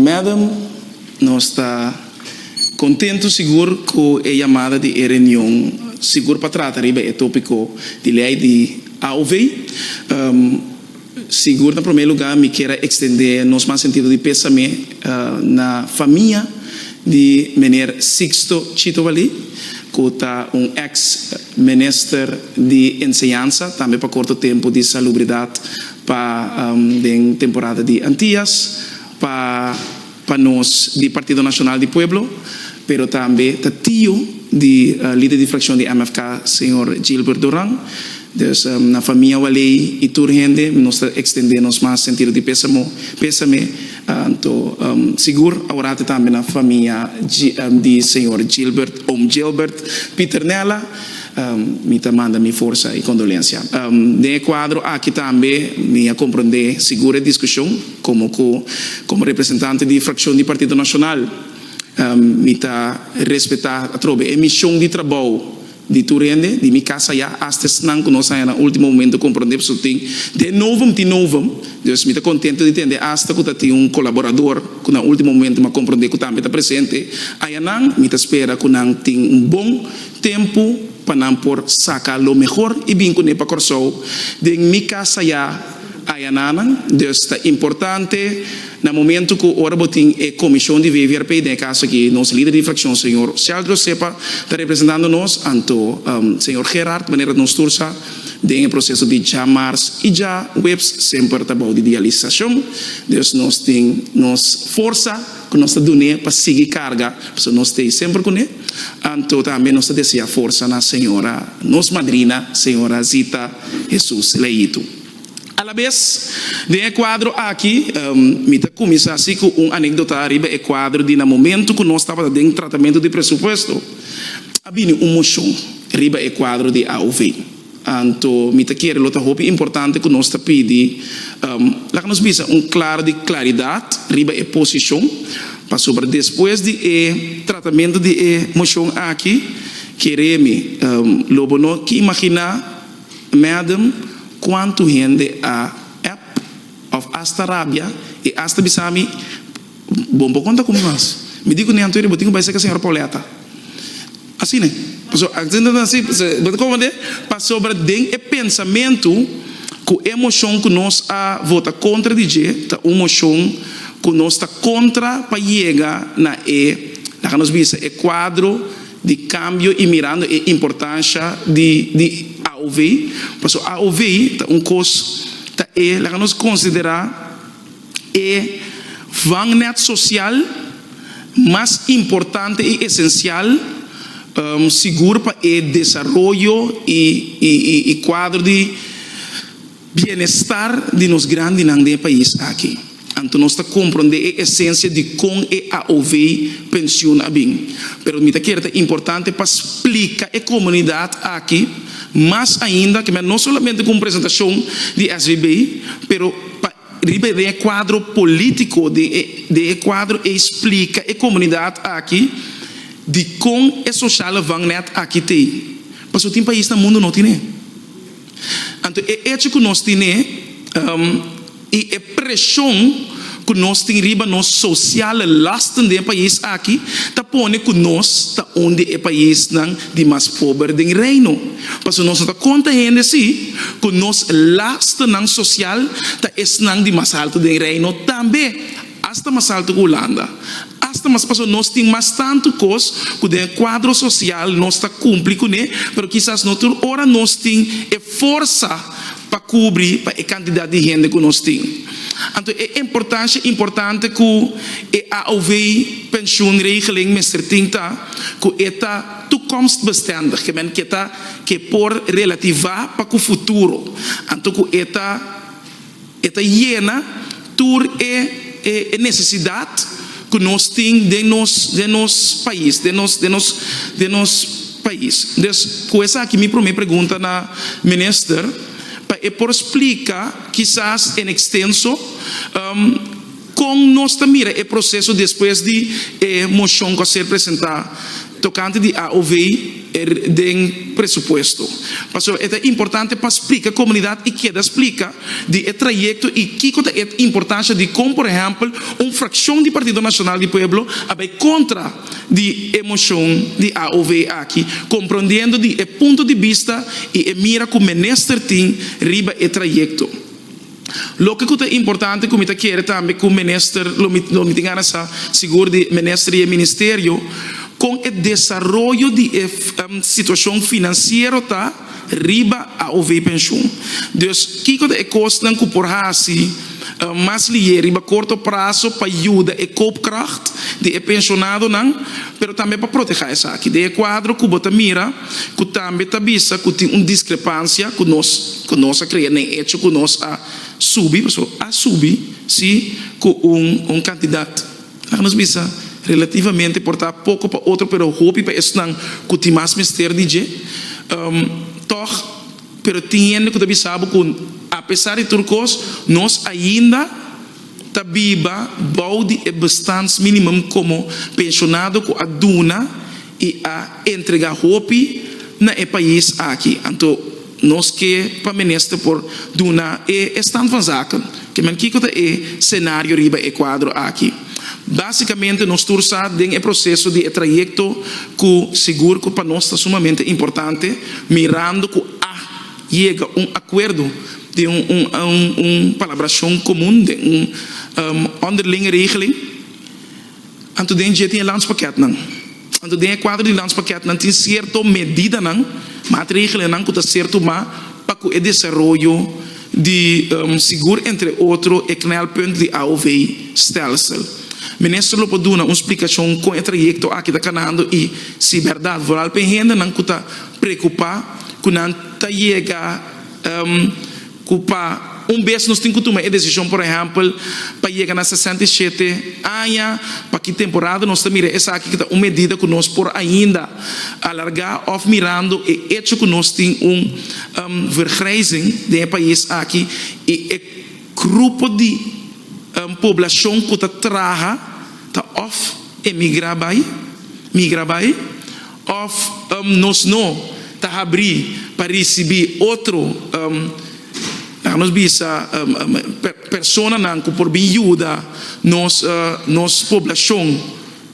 Madam, nos ta kontentu sigur ku e yamada di e reunion sigur pa trata riba e topiko di lei di AOV. Sigur na promé lugá mi kier a ekstendé nos mas sentido di pésame na famia di meneer Sixto Chito Wallé ku ta un eks minister di enseñansa tambe pa korto tempu di salubridat pa den temporada di Antias pa pa nos di Partido Nacional di Pueblo, pero tambe ta tio di lider di fraccion di MFK, señor Gilbert Doran. Dus na famia Waley y tur hende nos ta extende nos mas sentido di pesamo, pesame. Anto sigur aworate tambe na famia di señor Gilbert, oom Gilbert Pieternella, mi ta manda mi forsa y condolencia. Den e cuadro aki tambe mi a comprende sigur e discusion. Komo ku komo representante di frakshon di Partido Nashonal mi ta respetá atrobe e mishon di trabou di tur hende di mi kas ayá, asta esnan ku nos haña na último momento komprondé pasobra tin den novum tin novum. Dus mi ta kontento di tende asta ku ta tin un kolaborador ku na último momento mi a komprondé ku tambe ta presente ayanan. Mi ta spera ku nan tin un bon tempu pa nan por saka lo mehor i bin kuné pa Kòrsou den mi kas ayá. Ayananan, dus ta importante na momento cu ora bo tin e comision di VVRP, den e caso aki nos lider di fraccion señor Sheldro Sepa ta representando nos, anto señor Gerard manera nos tur sa den e proceso di djamars y djaweps semper ta bou di dialisacion, dus nos tin nos forsa cu nos ta dun'e pa sigui carga pasobra nos t'ey semper cun'e, anto tambe nos ta desea forsa na señora nos madrina señora Zita Jesus Leito. Alabes, den e kuadro aki, mi ta kuminsá si ku un anekdota riba e kuadro di na momentu ku nos tabata den tratamentu di presupuesto, a bini un moshon riba e kuadro di AOV. Anto mi ta kere lo ta hopi importante ku nos ta pidi, laga nos bisa un klaro di klaridat riba e posishon, pasobra despues di e tratamentu di e moshon aki, kere mi, lo bo no ke imaginá, Madam, cuantu hende a app of hasta rabia y hasta bisa mi, Bo no por conta cu mi mas. Mi di cu ne anto bo tin cu bay cerca señora Pauletta. Asina. Pasobra, bo ta comprende? Pasobra den e pensamento cu e mocion cu nos a vota contra di dje ta un mocion cu nos ta contra pa yega na e, laga nos bisa, e cuadro di cambio y mirando e importancia di di aov, pasobra aov ta un cos ta e laga nos considera e vangnet social mas importante y esencial sigur pa e desaroyo y y y cuadro di Bienestar di nos grandinan den e pais aki. Anto nos ta komprondé e esensia di kon e AOV pensioen a bin. Pero mi ta kere ta importante pa splika e komunidat aki mas ainda, ke no solamente ku un presentashon di SVB, pero pa riba den e kuadro polítiko, den e den e kuadro ei splika e komunidat aki di kon e sociale vangnet aki t'ei. Pasobra tin pais na mundu no tine. Anto e echo ku nos tine i e preshon ku nos tin riba nos sosiale lasten den e pais aki ta pone ku nos ta un di e paisnan di mas pober den Reino. Pasobra nos no ta konta hende si ku nos lastennan sosial ta esnan di mas haltu den Reino tambe. Asta mas altu ku Hulanda. Asta mas pasobra nos tin mas tantu kos ku den e kuadro sosial nos ta kumpli kuné, pero kisas no tur ora nos tin e forsa pa kubri pa e kantidat di hende ku nos tin. Anto e importansha importante ku e AOV pensioenregeling mester tin ta ku e ta toekomstbestendig, ke men ke ta ke por relativá pa ku futuro. Anto ku e ta. E ta yena tur e e nesesidat ku nos tin den nos den nos pais, den nos den nos den nos pais. Des ku esaki mi prome pregunta na minister pa e por splika kisas en ekstenso. Kon nos ta mira e proseso despues di e moshon ku a ser presentá tokante di aov den presupuesto? Pasobra e ta importante pa splika komunidat i keda splika di e trayekto i kiko ta e importansha di kon por ehèmpel un frakshon di Partido Nashonal di Pueblo a bai kontra di e moshon di aov aki, komprondiendo di e punto di bista i e mira ku minister tin riba e trayekto. Loke ku ta importante ku mi ta kere tambe ku minister lo mi lo mi tin gana sa sigur di minister i e ministerio kon e desaroyo di e situashon finansiero ta riba aov penshun. Dus kiko ta e kosnan ku por hasi mas lihe riba korto praso pa yuda e koopkracht di e penshonadonan pero tambe pa proteha esaki. Den e kuadro ku bo ta mira ku tambe ta bisa ku tin un diskrepansia ku nos ku nos a krea den echo ku nos a subi, pasobra a subi si ku un un kantidat laga nos bisa relativamente por ta poko pa otro pero hopi pa esnan ku tin mas mester di dje tòg pero tin hende ku ta bisa bo ku apesar di tur kos nos ainda ta biba bou di e bestaansminimum komo penshonado ku a duna i a entrega hopi na e pais aki. Anto nos ke pa minister por duna e stand van zaken. Ke men kiko ta e senario riba e kuadro aki? Basikamente nos tur sa den e proseso di e trayekto ku sigur ku pa nos ta sumamente importante mirando ku a yega un akuerdo den un un palabrashon komun, den un onderlinge regeling. Anto den dje tin e landspakketnan. Anto den e kuadro di landspakketnan tin sierto medidanan, maatregelennan ku ta ser tumá pa ku e desaroyo di sigur entre otro e knelpunt di aov stelsel. Minister lo por duna un splikashon kon e trayekto aki ta kanando i si bèrdat vooral pa e hendenan ku ta preokupá ku nan ta yega ku pa un bes nos tin ku tuma e desishon por ehèmpel pa yega na 67 aña, pa ki temporada nos ta mira esaki ku ta un medida ku nos por ainda alargá òf mirando e echo ku nos tin un vergrijzing den e pais aki i e grupo di poblashon ku ta traha ta òf emigrá bai, migra bai. Òf nos no ta habrí pa risibí otro, laga nos bisa, personanan ku por bin yuda nos nos poblashon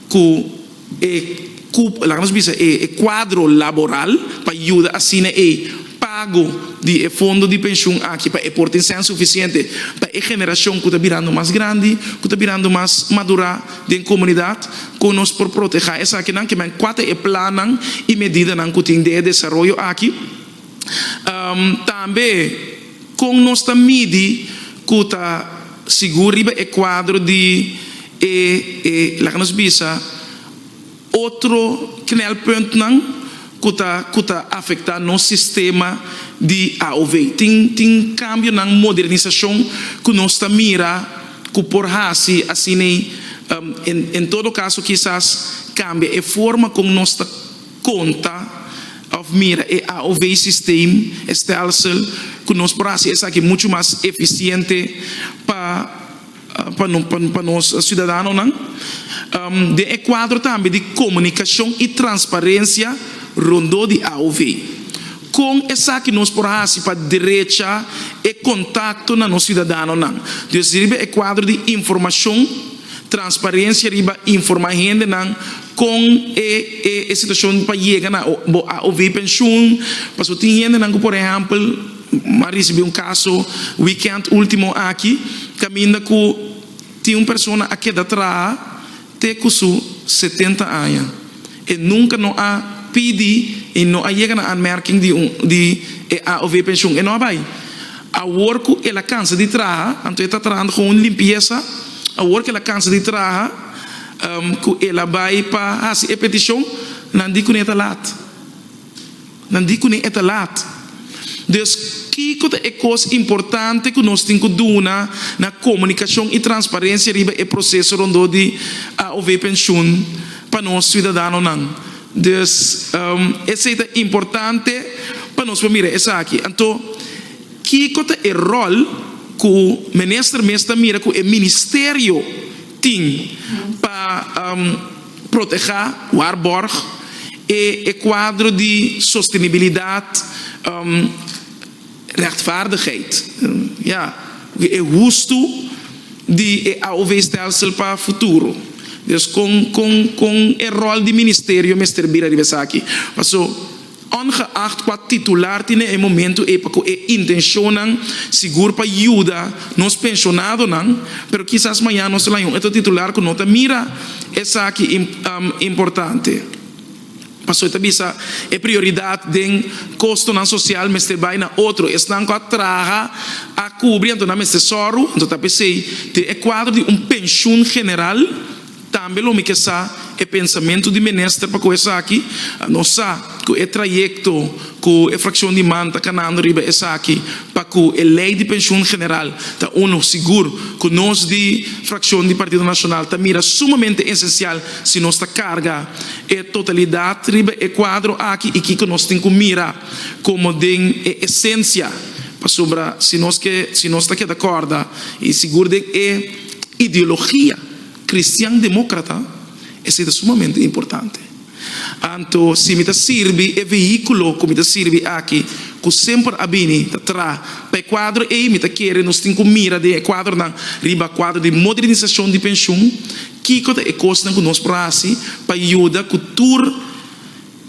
ku e laga nos bisa e kuadro laboral pa yuda asina e pago di e fondo di penshun aki pa e por tin sèn sufisiente pa e generashon ku ta birando mas grandi, ku ta birando mas madurá den komunidat. Kon nos por protehá esakinan? Ke men kua ta e plannan i medidanan ku tin den e desaroyo aki? Tambe kon nos ta midi ku ta sigur riba e kuadro di e e laga nos bisa otro knelpuntnan ku ta ku ta afektá nos sistema di aov? Tin tin kambionan modernisashon ku nos ta mira ku por hasi asin'ei en todo kaso kisas kambia e forma kon nos ta konta òf mira e aov systeem, e stelsel ku nos por hasi esaki muchu mas efisiente pa pa nos siudadanonan. Den e kuadro tambe di komunikashon i transparensia rondó di aov. Kon esaki nos por hasi pa drecha e kontakto na nos siudadanonan? Dus riba e kuadro di informashon, transparensia riba informá hendenan kon e e situashon pa yega na bo aov penshun. Pasobra tin hendenan ku por ehèmpel a risibí un kaso wikènt último aki kaminda ku tin un persona a keda traha te ku su 70 aña. E nunka no a pidi i no a yega na aanmerking di un di e AOV pensioen. E no a bai. Awor ku el a kansa di traha, anto e ta trahando kon un limpiesa, awor ku el a kansa di traha, ku el a bai pa hasi e petishon, nan di kuné ta lat. Nan di kuné e ta lat. Dus, kiko ta e kos importante ku nos tin ku duna na komunikashon i transparensia riba e proseso rondó di AOV penshun pa nos siudadanonan? Dus, esei ta importante pa nos por mira esaki. Anto, kiko ta e ròl? ku minister mes ta mira ku e ministerio tin pa protehá, waarborg, e e kuadro di sostenibilidat, rechtvaardigheid, ya, e hustu di e AOV-stelsel pa futuro. Dus kon kon kon e ròl di ministerio mester bira riba esaki? Paso ongeacht kua titular tin na e momento ei pa ku e intenshonnan sigur pa yuda nos penshonadonan, pero kisas mañana nos ta laña un otro titular ku no ta mira esaki importante. Pasobra e ta bisa e prioridat den kostonan sosial mester bai na otro. Esnan ku a traha a kubri anto nan mester sòru. Anto ta p'esei den e kuadro di un penshun general tambe lo mi ke sa e pensamentu di minister pa ku esaki. Nos sa ku e trayekto ku e frakshon di man ta kanando riba esaki pa ku e lei di penshun general ta unu sigur ku nos di frakshon di Partido Nashonal ta mira sumamente esensial si nos ta karga e totalidat riba e kuadro aki i kiko nos tin ku mira komo den e esensia pasobra si nos ke si nos ta keda kòrda i sigur den e ideologia kristian demokrata esei ta sumamente importante. Anto si mi ta sirbi e vehíkulo ku mi ta sirbi aki ku semper a bini ta traha pa e kuadro ei mi ta kere nos tin ku mira den e kuadronan riba kuadro di modernisashon di penshun kiko ta e kosnan ku nos por hasi pa yuda ku tur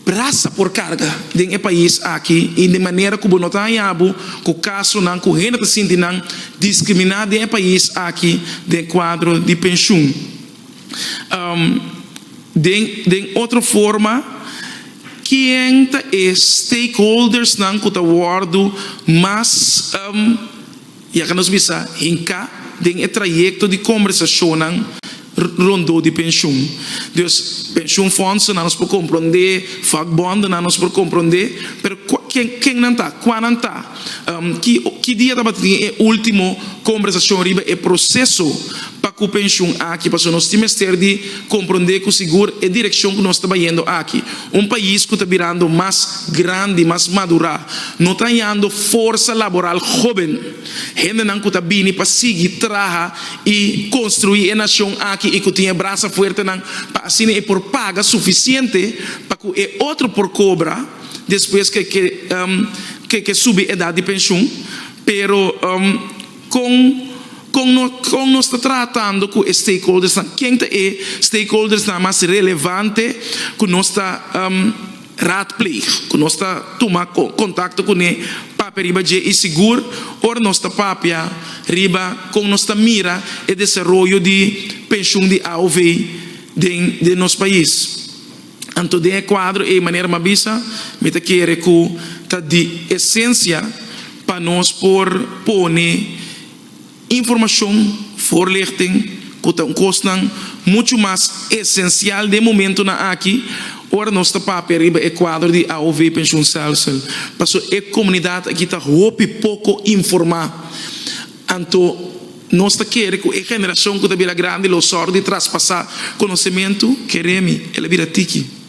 brasa por karga den e pais aki i den manera ku bo no ta haña bo ku kasonan ku hende ta sinti nan diskriminá den e pais aki den kuadro di penshun. Den den otro forma, ken ta e stakeholdersnan ku ta wòrdu mas, ya ka nos bisa, hinká den e trayekto di kombersashonnan rondó di penshun? Dus, penshunfondsennan nos por komprondé, vakbondennan nos por komprondé, pero ken ken nan ta? Kua nan ta? Ki ki dia tabatin e último kombersashon riba e proseso pa ku penshun aki? Pasobra nos tin mester di komprondé ku sigur e direkshon ku nos ta bayendo aki, un pais ku ta birando mas grandi, mas madurá, no ta hañando forsa laboral hóben, hendenan ku ta bini pa sigui traha i konstruí e nashon aki i ku tin e brasa fuertenan pa asina e por paga sufisiente pa ku e otro por kobra. Despues ke ke ke subi edat di penshun, pero kon kon no kon nos ta tratando ku e stakeholdersnan? Ken ta e stakeholdersnan mas relevante ku nos ta raadpleeg, ku nos ta tuma kontakto kuné, papia riba dje i sigur ora nos ta papia riba kon nos ta mira e desaroyo di penshun di aov den den nos pais? Anto den e kuadro ei, manera mi a bisa, mi ta kere ku ta di esensia pa nos por pone informashon, voorlichting, ku ta un kosnan muchu mas esensial den momentunan aki ora nos ta papia riba e kuadro di aov pensioenstelsel. Pasobra e komunidat aki ta hopi poko informá. Anto nos ta kere ku e generashon ku ta bira grandi lo sòru di traspasá konosementu? Kere mi, el a bira tiki.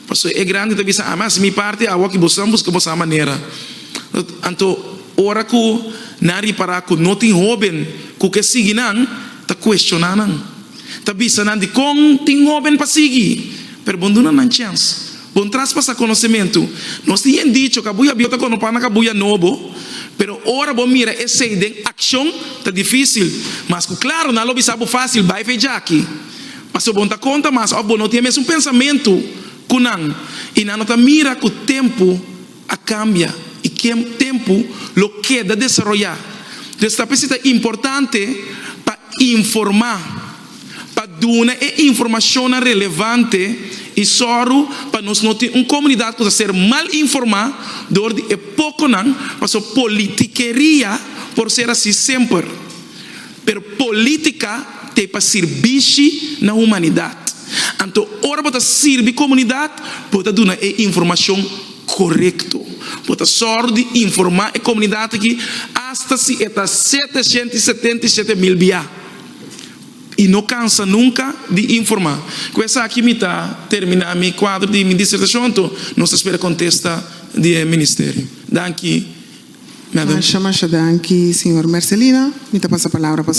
Pasobra e grandi ta bisa, Ami a hasi mi parti, awor ki boso a buska boso manera. Anto ora ku nan ripará ku no tin hóben ku ke sigui nan, ta kuestioná nan. Ta bisa nan dikon tin hóben pa sigui, pero bo no duna nan chèns. Bon traspasá konosementu. Nos tin yen dicho, Kabuya bieu ta konopá na kabuya nobo, pero ora bo mira esei den akshon, ta difísil. Mas ku klaru, nan lo bisa bo fásil, Bai fe djaki. Pasobra bo no ta konta mas òf bo no tin e mesun pensamentu ku nan, i nan no ta mira ku tempu a kambia i ken tempu lo keda desaroyá. Dus ta p'esei ta importante pa informá. pa duna e informashonnan relevante i sòru pa nos no tin un komunidat ku ta ser mal informá dor di e pokonan, pasobra politikeria por ser así semper, pero polítika ta e pa sirbishi na humanidat. Anto ora bo ta sirbi komunidat bo ta duna e informashon korekto, bo ta sòru di informá e komunidat aki asta si e ta 777 mil bia. I no cansa nunca di informa. Cu esaki mi ta termina mi cuadro di mi disertacion, anto nos ta spera contesta di e ministerio. Danki. Madam. Masha, masha danki, señor Mercelina. Mi ta pasa palabra pa